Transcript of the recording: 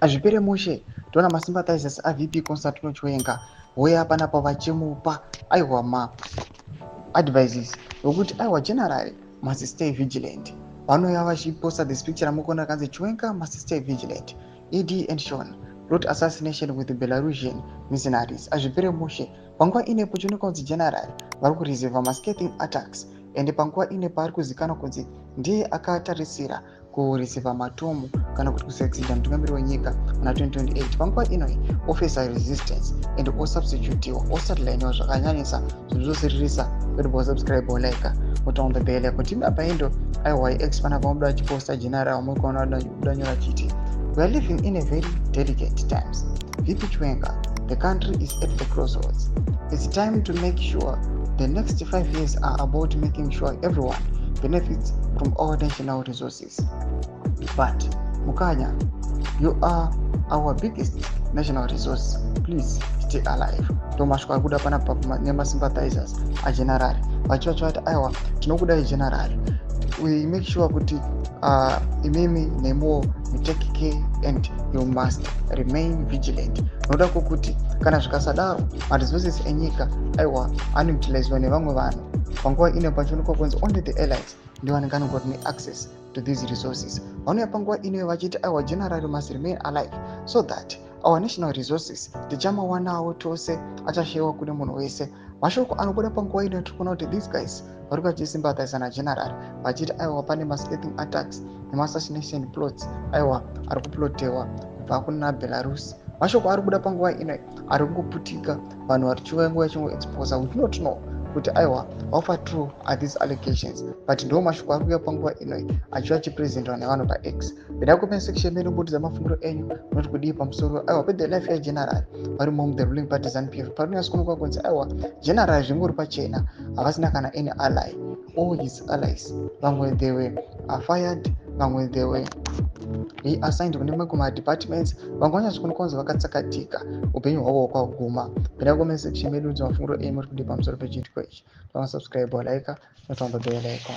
Hazvipere mushe. Toona masympathizers aVP Constantino Chiwenga vouya panapa vachimupa, aiwa, maadvices ekuti, aiwa, general must stay vigilant. Vanouya vachiposta this picture ramukuona rakanzi "Chiwenga must stay vigilant, ED and Sean plot assassination with the Belarusian mercenaries." Hazvipere mushe. Panguva inepo chionekwa kunzi general vari kureceiva mascathing attacks, ende panguva ine paari kuzikanwa kunzi ndiye akatarisira kureceiva matomu kana kuti kusucceeda mutungamiri wenyika muna 2028, panguva inoi ofacer resistance and osubstitutiwa, osidelinewa zvakanyanyisa. Zvinhu zvosiririsa kuti bosubscribe, olike, oturn on the bell icon. Timi apa indo, aiwa, X panapa muda achiposta general mukuona budanyora chiti, "We are living in a very delicate times. VP Chiwenga, the country is at the crossroads. It's time to make sure the next 5 years are about making sure everyone benefits from our national resources. But Mukanya, you are our biggest national resource. Please stay alive." Ndo mashoko ari kuda panapa nemasympathizers ageneral, vachiva vati, "Aiwa, tinokudai general. We make sure kuti imimi nemiwo you take care and you must remain vigilant," noda kwokuti kana zvikasadaro, maresources enyika, aiwa, anoutilizwa nevamwe vanhu. Panguva ino pachionekwa kunzi only the allies ndio vanenge anongori neaccess to these resources. Vanouya panguva inoyo vachiti, aiwa, general must remain alive so that our national resources tichamawanawo tose, achashayiwa kune munhu wese. Mashoko anobuda panguva ino, tiri kuona kuti these guys vari vachisympathiza nageneral, vachiti, aiwa, pane mascathing attacks nemaassassination plots, aiwa, ari kuplotewa kubva kuna Belarus. Mashoko ari kubuda panguva ino ari kungoputika, vanhu vari chiuya nguva yachingoexposa. We do not know kuti, aiwa, how far true are these allegations, but ndo mashoko ari kuuya panguva ino achiva achipresentwa nevanhu paX. Pinda comment section medu, mubudisa mafungiro enyu. Munoti kudii pamusoro, aiwa, pe life yageneral vari mo the ruling party ZANU PF? Parinonyatsokuonekwa kunzi, aiwa, general zvingori pachena havasina kana any ally. All his allies, vamwe they were fired, vamwe they were reassigned kune mamwe madepartments, vamwe vanyatsokuonekwa kunzi vakatsakatika, upenyu hwavo hwakaguma. Pinda comment section medu, udza mafungiro enyu. Muri kudii pamusoro pechiitiko ichi? Subscribe, like, noturn on the bell icon.